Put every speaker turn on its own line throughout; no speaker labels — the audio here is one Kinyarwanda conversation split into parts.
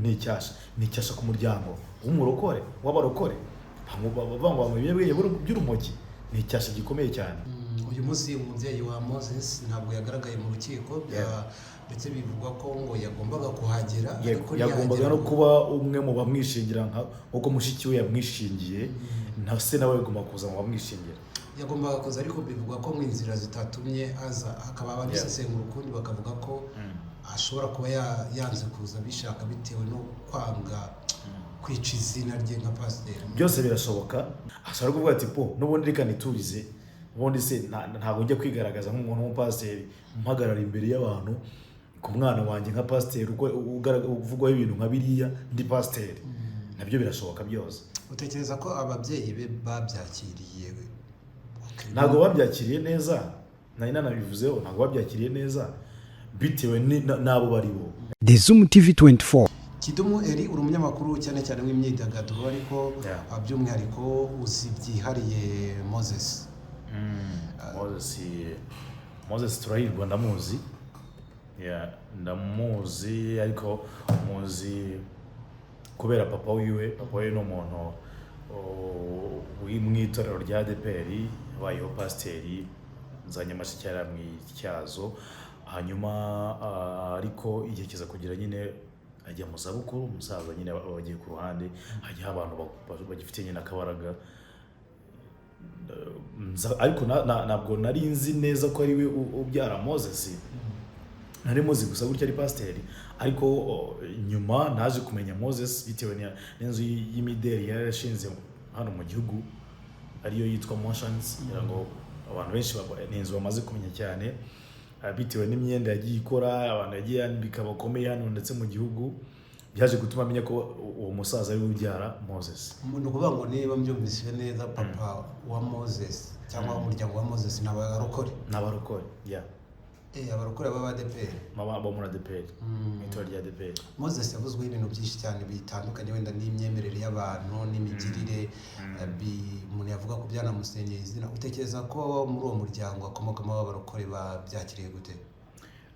Ni icyasha, ni icyasha ku muryango w'umurokore, w'abarokore bavuga ngo banywa ibiyobyabwenge by'urumogi. Ni icyasha gikomeye cyane.
Uyu munsi umubyeyi wa Moses ntabwo yagaragaye mu rukiko, ndetse bivugwa ko ngo yagombaga kuhagera, ariko
yagombaga no
ntiyahagera.
kuba umwe mu bamwishingira nk'uko mushiki we yamwishingiye, na se nawe agomba kuza mu bamwishingira.
Yagombaga kuza, ariko bivugwa ko mu inzira zitatumye aza, hakaba ababisesengura ukundi bakavuga ko ashobora kuba yanze kuza bishaka bitewe no kwanga kwica izina rye nka pasiteri.
Byose birashoboka. Ashobora kuvuga ati: "Po, n'ubundi reka niturize, ubundi se ntabwo njya kwigaragaza nk'umuntu w'umupasiteri, mpagarara imbere y'abantu ku mwana wanjye nka pasiteri uko uvugwaho ibintu nka biriya, ndi pasiteri." Nabyo birashoboka byose.
Utekereza ko ababyeyi be babyakiriye?
Ntabwo babyakiriye neza, nari nanabivuzeho. Ntabwo babyakiriye neza bitewe n'abo bari bo.
The Zoom TV 24.
Kidumu Eri, uri umunyamakuru cyane cyane w'imyidagaduro, ariko by'umwihariko uzi byihariye Moses.
Moses Turahirwa ndamuzi. Yeah, ndamuzi, ariko muzi kubera papa wiwe. Papa wiwe ni umuntu uri mu itorero rya ADEPR, wabayeho pasiteri za Nyamasheke, yari mu Ityazo. Hanyuma ariko igihe kiza kugira nyine ajya mu zabukuru, umusaza nyine aba agiye ku ruhande, hajyaho abantu bagifite nyine akabaraga. Ariko ntabwo nari nzi neza ko ari we ubyara Moses. Nari muzi gusa gutya ari pasiteri, ariko nyuma naje kumenya Moses bitewe n'inzu y'imideli yari yarashinze hano mu gihugu, ariyo yitwa Moshions. Ngira ngo abantu benshi ni inzu bamaze kumenya cyane, bitewe n'imyenda yagiye ikora, abantu yagiye yambika bakomeye hano ndetse mu gihugu. Byaje gutuma amenya ko uwo musaza ari we ubyara Moses.
Ni ukuvuga ngo niba mbyumvise neza, papa wa Moses cyangwa umuryango wa Moses ni abarokore?
Ni abarokore, yeah.
Abarokore b'ADEPR.
Mama bo muri ADEPR, mu itorero rya ADEPR.
Moses yavuzweho ibintu byinshi cyane bitandukanye, wenda n'imyemerere y'abantu n'imigirire, umuntu yavuga ko byanamusenyeye izina. Utekereza ko muri uwo muryango akomokamo w'abarokore babyakiriye gute?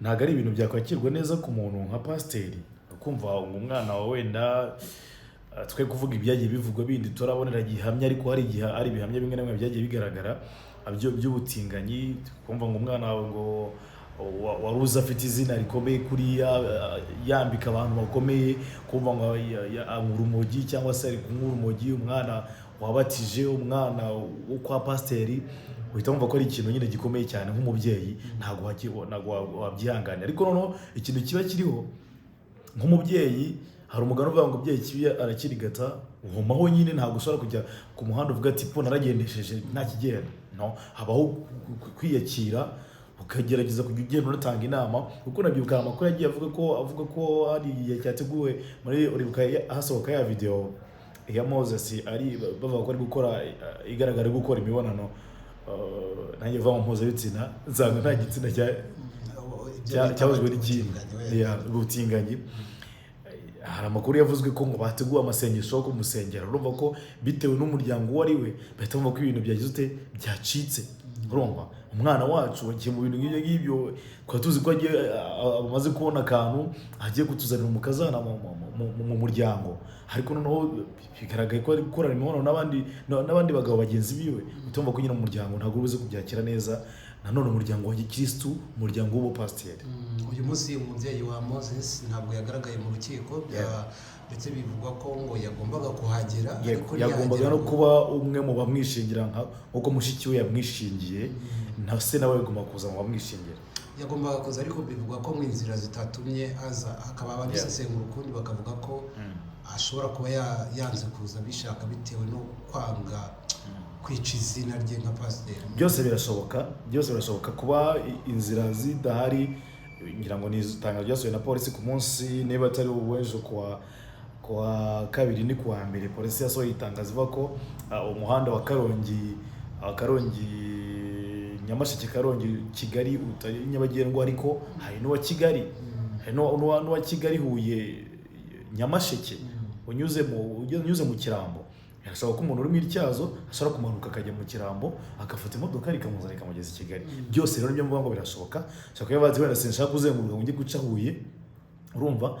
Ntabwo ari ibintu byakwakirwa neza ku muntu nka pasiteri, kumva ngo umwana wawe wenda, twe kuvuga ibyagiye bivugwa bindi turabonera gihamya, ariko hari igihe hari ibihamya bimwe na bimwe byagiye bigaragara by'ubutinganyi. Kumva ngo umwana wawe ngo wari uzi afite izina rikomeye kuriya, yambika abantu bakomeye, kumva ngo anywa urumogi cyangwa se ari kunywa urumogi, umwana wabatije, umwana wo kwa pasiteri, uhita wumva ko ari ikintu nyine gikomeye cyane. Nk'umubyeyi ntabwo wabyihanganira. Ariko noneho ikintu kiba kiriho nk'umubyeyi, hari umugani uvuga ngo umubyeyi kibi arakirigata uhomaho. Nyine ntabwo ushobora kujya ku muhanda uvuga ati: "Po, naragendesheje nta kigenda." No habaho kwiyakira, ukagerageza kujya ugenda unatanga inama, kuko nabyibuka amakuru yagiye avuga ko hari igihe cyateguwe muri, uribuka hasohoka ya video ya Moses ari bavuga ko ari gukora, igaragara ari gukora imibonano, nanjye mvuga ngo mpuzabitsina, nsanga nta gitsina cya
Ibyo bita
cyabujwe n'ikindi.
ubutinganyi, wenda.
Yeah, ubutinganyi. Hari amakuru yavuzwe ko ngo bateguwe amasengesho yo kumusengera. Urumva ko bitewe n'umuryango uwo ari we, bahita bumva ko ibintu byagize ute, byacitse. Urumva umwana wacu wagiye mu bintu nk'ibyo ngibyo, twari tuzi ko agiye, amaze kubona akantu, agiye kutuzanira umukazana mu muryango, ariko noneho bigaragaye ko ari gukorana imibonano n'abandi bagabo bagenzi biwe. Utumva ko nyine umuryango ntabwo uri buze kubyakira neza, nanone umuryango wa gikirisitu, umuryango w'ubupasiteri.
Uyu munsi umubyeyi wa Moses ntabwo yagaragaye mu rukiko, ndetse bivugwa ko ngo yagombaga kuhagera, ariko
yagombaga
ntiyahagera.
no kuba umwe mu bamwishingira nk'uko mushiki we yamwishingiye, na se nawe agomba kuza mu bamwishingira.
Yagombaga kuza, ariko bivugwa ko mu inzira zitatumye aza, hakaba ababisesengura ukundi bakavuga ko ashobora kuba yanze kuza bishaka bitewe no kwanga kwica izina rye nka pasiteri.
Byose birashoboka, byose birashoboka. Kuba inzira zidahari, ngira ngo ni itangazo ryasohowe na polisi ku munsi, niba atari uw'ejo, kuwa kabiri, ni kuwa mbere, polisi yasohoye itangazo ivuga ko umuhanda wa Karongi, Karongi Nyamasheke, Karongi Kigali utari nyabagendwa, ariko hari n'uwa Kigali, hari n'uwa Kigali Huye Nyamasheke unyuze mu Kirambo. Birashoboka ko umuntu uri mu Ityazo ashobora kumanuka akajya mu Kirambo, agafata imodoka ikamuzana ikamugeza i Kigali. Byose rero nibyo mvuga ngo birashoboka. Ashobora kuba yabaze: "Wenda sinshaka kuzenguruka ngo njye guca Huye." Urumva,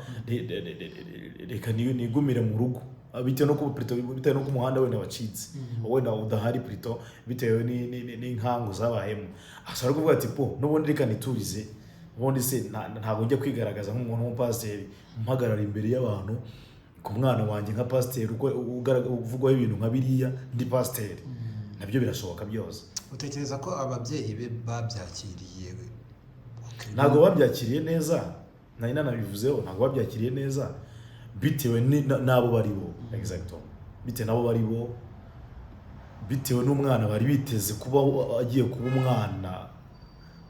reka nigumire mu rugo. Bitewe no bitewe n'uko umuhanda wenda wacitse, wenda udahari, plutôt bitewe n'inkangu zabayemo, ashobora kuvuga ati: "Po, n'ubundi reka niturize. Ubundi se ntabwo njya kwigaragaza nk'umuntu w'umupasiteri, mpagarara imbere y'abantu ku mwana wanjye nka pasiteri uko uvugwaho ibintu nka biriya, ndi pasiteri." Nabyo birashoboka byose.
Utekereza ko ababyeyi be babyakiriye? Okay.
Ntabwo babyakiriye neza, nari nanabivuzeho. Ntabwo babyakiriye neza bitewe n'abo bari bo, exactement, bitewe n'abo bari bo, bitewe n'umwana bari biteze kuba agiye kuba umwana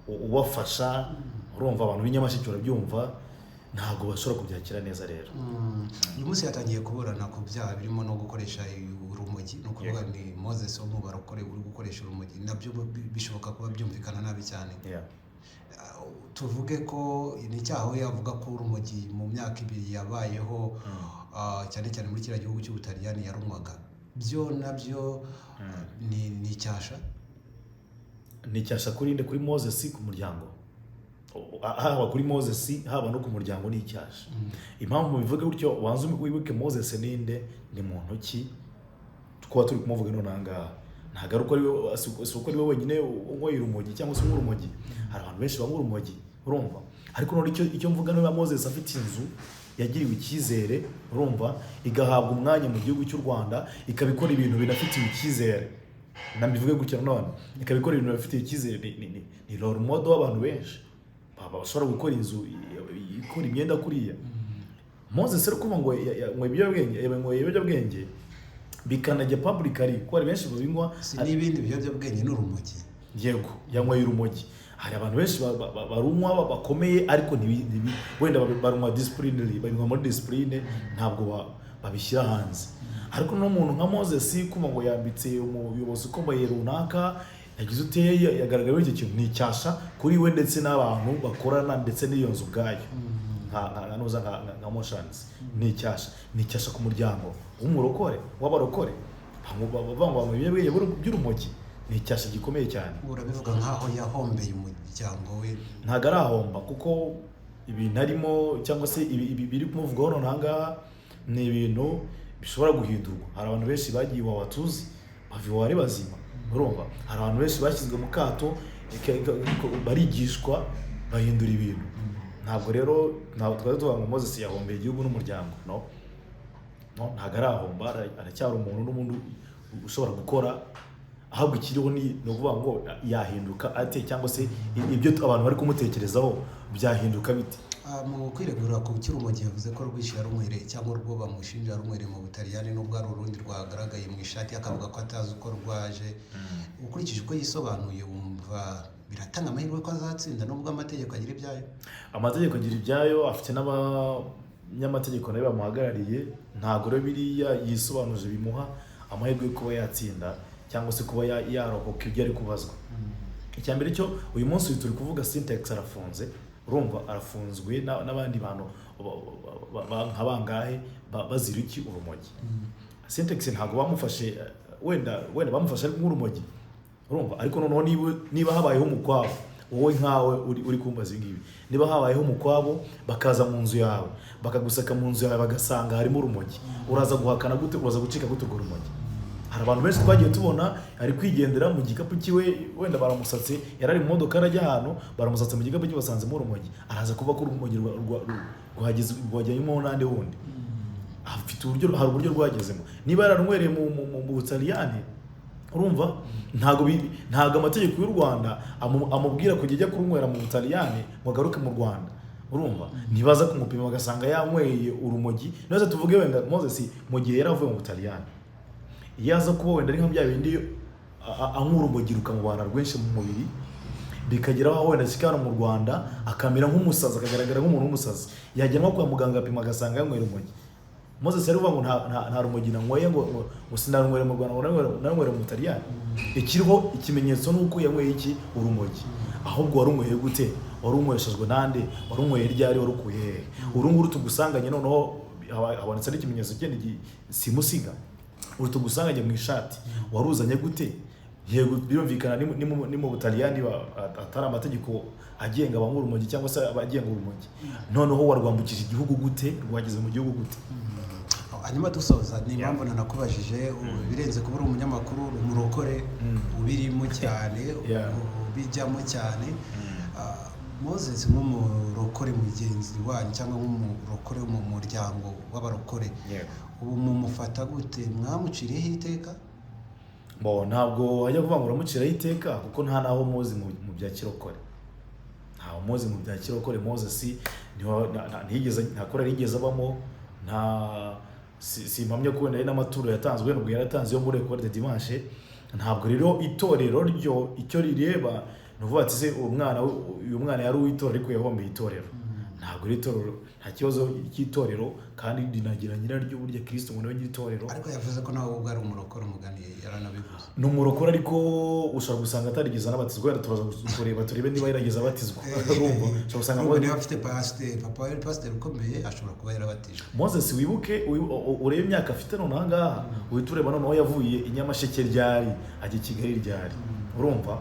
ubafasha. Urumva, abantu b'Inyamasheke urabyumva, ntabwo bashobora kubyakira neza rero.
Uyu munsi yatangiye kuburana ku byaha birimo no gukoresha urumogi. Ni ukuvuga ni Moses wo mu barokore uri gukoresha urumogi, nabyo bishoboka kuba byumvikana nabi cyane. Tuvuge ko ni icyaha we yavuga ko urumogi mu myaka 2 yabayeho, cyane cyane muri kiriya gihugu cy'Ubutaliyani yarunywaga, byo nabyo ni icyasha.
Ni icyasha kuri nde? Kuri Moses, ku muryango? Haba kuri Moses, haba no ku muryango, ni icyasha. Impamvu mubivuge gutyo, wanze wibuke Moses ninde, ni muntu ki kuba turi kumuvuga none aha ngaha. Ntabwo ari uko ari we, si uko ari we wenyine unyweye urumogi cyangwa se unywa urumogi. Hari abantu benshi banywa urumogi, urumva. Ariko none icyo mvuga, niba Moses afite inzu yagiriwe icyizere, urumva, igahabwa umwanya mu gihugu cy'u Rwanda, ikaba ikora ibintu binafitiwe icyizere, nabivuge gutya none, ikaba ikora ibintu binafitiye icyizere, ni role model w'abantu benshi. Baba bashobora gukora inzu ikora imyenda kuriya. Moses rero kuvuga ngo yanyweye ibiyobyabwenge, yanyweye ibiyobyabwenge bikanajya publicly, kuko hari benshi babinywa.
Si n'ibindi biyobyabwenge, n'urumogi.
Yego, yanyweye urumogi. Hari abantu benshi barunywa bakomeye, ariko wenda barunywa disciplinely, babinywa muri discipline, ntabwo babishyira hanze. Ariko n'umuntu nka Moses kumva ngo yambitse umuyobozi ukomeye runaka, yagize uteye, yagaragayeho icyo kintu, ni icyasha kuri we ndetse n'abantu bakorana ndetse n'iyo nzu ubwayo nka nuza nka Moshions. Ni icyasha, ni icyasha ku muryango w'umurokore, w'abarokore, bavuga ngo banywa ibiyobyabwenge by'urumogi. Ni icyasha gikomeye cyane.
Urabivuga nk'aho yahombeye umuryango we.
Ntabwo arahomba, kuko ibintu arimo cyangwa se ibi biri kumuvugaho none aha ngaha ni ibintu bishobora guhindurwa. Hari abantu benshi bagiye iwawa tuzi bava iwawa ari bazima, urumva. Hari abantu benshi bashyizwe mu kato, barigishwa, bahindura ibintu. Ntabwo rero, ntabwo twari tuvuga ngo Moses yahombeye igihugu n'umuryango. No, no, ntabwo arahomba, aracyari umuntu n'ubundi ushobora gukora. Ahubwo ikiriho ni ukuvuga ngo yahinduka ate, cyangwa se ibyo abantu bari kumutekerezaho byahinduka bite?
Mu kwiregura ku cy'urumogi, yavuze ko rwinshi yarunywereye, cyangwa urwo bamushinja yarunywereye mu Butaliyani, nubwo ari urundi rwagaragaye mu ishati, akavuga ko atazi uko rwaje. Ukurikije uko yisobanuye, wumva biratanga amahirwe ko azatsinda, nubwo amategeko agira ibyayo?
Amategeko agira ibyayo, afite n'abanyamategeko nawe bamuhagarariye. Ntabwo rero biriya yisobanuje bimuha amahirwe yo kuba yatsinda cyangwa se kuba yarokoka ibyo ari kubazwa. Icya mbere cyo, uyu munsi turi kuvuga, Sintex arafunze, urumva, arafunzwe n'abandi bantu nka bangahe, bazira iki? Urumogi. Sintex ntabwo bamufashe, wenda bamufashe ari nk'urumogi, urumva. Ariko noneho niba habayeho umukwabo, wowe nkawe uri kumbaza ibi ngibi, niba habayeho umukwabo bakaza mu nzu yawe, bakagusaka mu nzu yawe, bagasanga harimo urumogi, uraza guhakana gute? Uraza gucika gute urwo rumogi? Hari abantu benshi twagiye tubona ari kwigendera mu gikapu kiwe, wenda baramusatse, yari ari mu modoka arajya ahantu, baramusatse mu gikapu cye basanzemo urumogi. Araza kuva ko urumogi rwagezemo n'andi wundi afite uburyo, hari uburyo rwagezemo. Niba yararunywereye mu Butaliyani, urumva, ntabwo amategeko y'u Rwanda amubwira kujya ajya kurunywera mu Butaliyani ngo agaruke mu Rwanda. Urumva, ntibaza kumupima bagasanga yanyweye urumogi none? Tuvuge wenda Moses mu gihe yari avuye mu Butaliyani, iyo aza kuba wenda ari nka bya bindi anywa urumogi rukamubana rwinshi mu mubiri, bikagera aho wenda ashyika hano mu Rwanda akamera nk'umusazi, akagaragara nk'umuntu w'umusazi, yajyanwa kwa muganga apima agasanga yanywera urumogi, Moses yari kuvuga ngo nta rumogi nanyweye, ngo sinarunywere mu Rwanda, ngo nanywere mu Butaliyani. Ikiriho ikimenyetso ni uko yanyweye iki? Urumogi. Ahubwo warunyweye gute? Warunyweshejwe nande? Warunyweye ryari? Warukuye hehe? Uru nguru tugusanganye noneho habonetse n'ikimenyetso kindi simusiga, uru tugusanganye mu ishati waruzanye gute? Yego, birumvikana, ni mu Butaliyani atari amategeko agenga abanywa urumogi cyangwa se abagenga urumogi. Noneho warwambukije igihugu gute? Rwageze mu gihugu gute?
Hanyuma dusoza, ni impamvu nanakubajije, birenze kuba uri umunyamakuru, uri umurokore ubirimo cyane, ubijyamo cyane. Moses nk'umurokore mugenzi wanyu cyangwa nk'umurokore wo mu muryango w'abarokore, ubu mumufata gute? Mwamuciriyeho iteka?
Bo, ntabwo wajya kuvuga ngo uramuciraho iteka, kuko nta n'aho muzi mu bya kirokore. Ntawe muzi mu bya kirokore. Moses ntiyigeze, nta korali yigeze abamo, nta simpamya ko wenda ari n'amaturo yatanzwe, wenda ubwo yaratanze yo muri Ecole de Dimanche. Ntabwo rero itorero ryo icyo rireba ni ukuvuga ati: "Se uwo mwana, uyu mwana yari uw'itorero ariko yahombeye itorero." Ntabwo rero itorero, nta kibazo cy'itorero, kandi rinagira nyiraryo. Burya Kristo ngo niwe nyir'itorero.
Ariko yavuze ko nawe ubwo ari umurokore, umugani yaranabivuze.
Ni umurokore, ariko ushobora gusanga atarigeze anabatizwa. Wenda turaza kureba turebe niba yarigeze abatizwa. Urumva, ushobora gusanga
Nubwo niba afite pasiteri, papa we ari pasiteri ukomeye, ashobora kuba yarabatijwe.
Moses, wibuke urebe imyaka afite none aha ngaha, uhita ureba noneho yavuye i Nyamasheke ryari, ajya i Kigali ryari. Urumva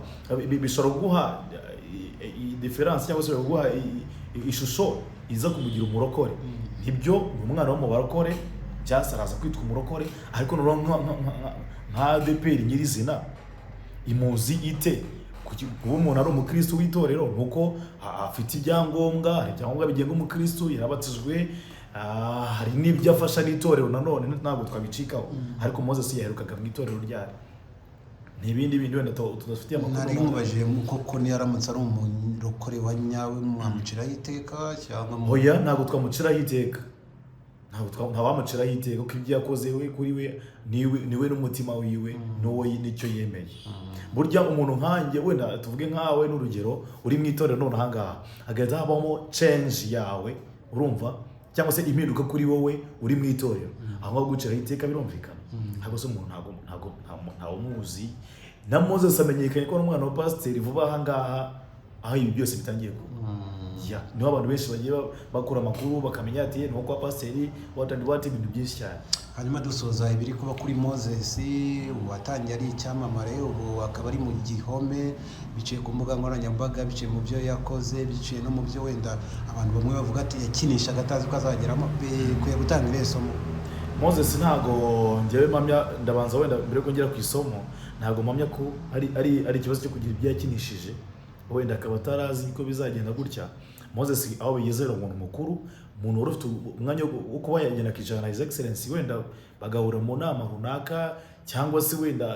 bishobora kuguha différence cyangwa se bishobora kuguha ishusho iza kumugira umurokore. Nibyo, ni umwana wo mu barokore, cyangwa araza kwitwa umurokore, ariko noneho nka ADEPR nyirizina imuzi ite? Kuba umuntu ari umukristo w'itorero ni uko afite ibyangombwa, hari ibyangombwa bigenga umukristo, yarabatijwe, hari n'ibyo afasha n'itorero nanone, ntabwo twabicikaho. Ariko Moses yaherukaga mu itorero ryari? Ni ibindi bindi wenda tudafitiye amakuru.
Nari nkubajije koko niyo aramutse ari umurokore wa nyawe, mwamuciraho iteka cyangwa
Oya, ntabwo twamuciraho iteka, ntabwo ntawamuciraho iteka, kuko ibyo yakoze we kuri we niwe n'umutima wiwe n'uwo nicyo yemeye. Burya umuntu nkanjye, wenda tuvuge nkawe n'urugero, uri mu itorero none aha ngaha hagahita habamo change yawe, urumva, cyangwa se impinduka kuri wowe uri mu itorero, aho ngaho guciraho iteka birumvikana. Ntabwo se umuntu ntabwo ntawumuzi. Na Moses amenyekanye ko ari umwana wa pasiteri vuba aha ngaha, aho ibi byose bitangiye kuba. Ya, niho abantu benshi bagiye bakura amakuru, bakamenya ati ni kwa pasiteri, what and what, ibintu byinshi cyane.
Hanyuma dusoza, ibiri kuba kuri Moses watangiye ari icyamamare, ubu akaba ari mu gihome, biciye ku mbuga nkoranyambaga, biciye mu byo yakoze, biciye no mu byo wenda abantu bamwe bavuga ati yakinishaga atazi ko azageramo, bikwiye gutanga irihe somo?
Moses, ntabwo njyewe mpamya, ndabanza wenda mbere yuko ngera ku isomo, ntabwo mpamya ko ari ikibazo cyo kugira ibyo yakinishije, wenda akaba atarazi ko bizagenda gutya. Moses aho bigeze ari umuntu mukuru, umuntu wari ufite umwanya wo kuba yagenda akicara na His Excellency, wenda bagahura mu nama runaka, cyangwa se wenda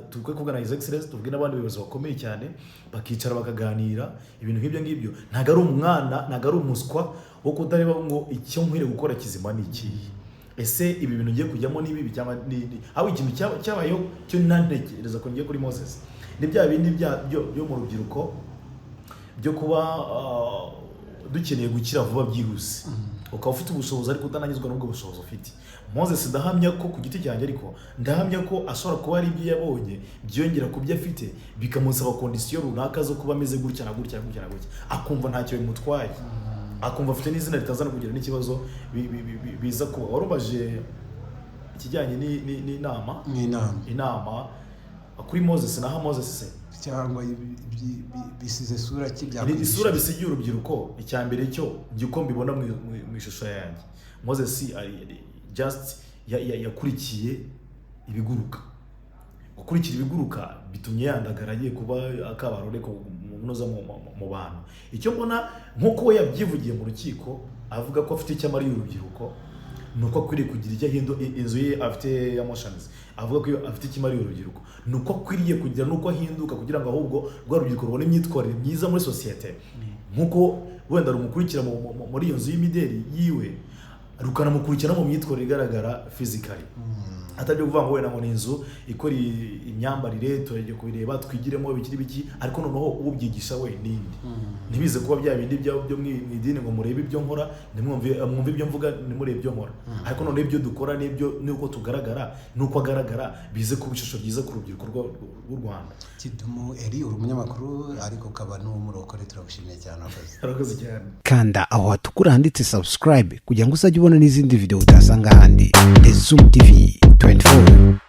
tukwe kuvuga na His Excellency, tuvuge n'abandi bayobozi bakomeye cyane, bakicara bakaganira ibintu nk'ibyo ngibyo. Ntabwo ari umwana, ntabwo ari umuswa wo kutareba ngo icyo nkwiriye gukora kizima ni ikihe, ese ibi bintu ngiye kujyamo ni bibi cyangwa ni aho ikintu cyabayeho cyo nantekereza ko ngiye kuri Moses ni bya bindi byo mu rubyiruko byo kuba dukeneye gukira vuba byihuse, ukaba ufite ubushobozi ariko utananyuzwa n'ubwo bushobozi ufite. Moses, ndahamya ko ku giti cyanjye, ariko ndahamya ko ashobora kuba ari ibyo yabonye byiyongera ku byo afite, bikamusaba condition runaka zo kuba ameze gutya na gutya na gutya na gutya, akumva ntacyo bimutwaye, akumva afite n'izina ritaza no kugira n'ikibazo biza kuba. Warubaje ikijyanye n'inama.
N'inama.
Inama kuri Moses, naho Moses se
cyangwa bisize sura ki?
Ni isura bisigiye urubyiruko. Icya mbere cyo njye uko mbibona mu ishusho yanjye, Moses just yakurikiye ibiguruka. Gukurikira ibiguruka bitumye yandagara, agiye kuba akabarore kunoza mu bantu. Icyo mbona, nk'uko we yabyivugiye mu rukiko avuga ko afite icyo amariye urubyiruko, ni uko akwiriye kugira icyo ahindu inzu ye afite ya Moshions. Avuga ko iyo afite icyo imariye urubyiruko ni uko akwiriye kugira n'uko ahinduka, kugira ngo ahubwo rwa rubyiruko rubone imyitwarire myiza muri sosiyete, nk'uko wenda rumukurikira muri iyo nzu y'imideli yiwe, rukanamukurikira no mu myitwarire igaragara physically, atari byo kuvuga ngo wenda ngo ni inzu ikora imyambarire, turajya kubireba twigiremo bikiri biki, ariko noneho ubyigisha we ninde? Ntibize kuba bya bindi byo mu idini ngo murebe ibyo nkora, ntimwumve, mwumve ibyo mvuga, ntimurebe ibyo nkora. Ariko noneho ibyo dukora n'ibyo n'uko tugaragara n'uko agaragara bize kuba ishusho ryiza ku rubyiruko rw'u Rwanda.
Kidumu Eri, uri umunyamakuru ariko ukaba n'umurokore, turagushimiye cyane, wakoze.
Arakoze cyane.
Kanda aho hatukura handitse subscribe kugira ngo uzajye ubona n'izindi video utasanga ahandi. The Zoom TV 24.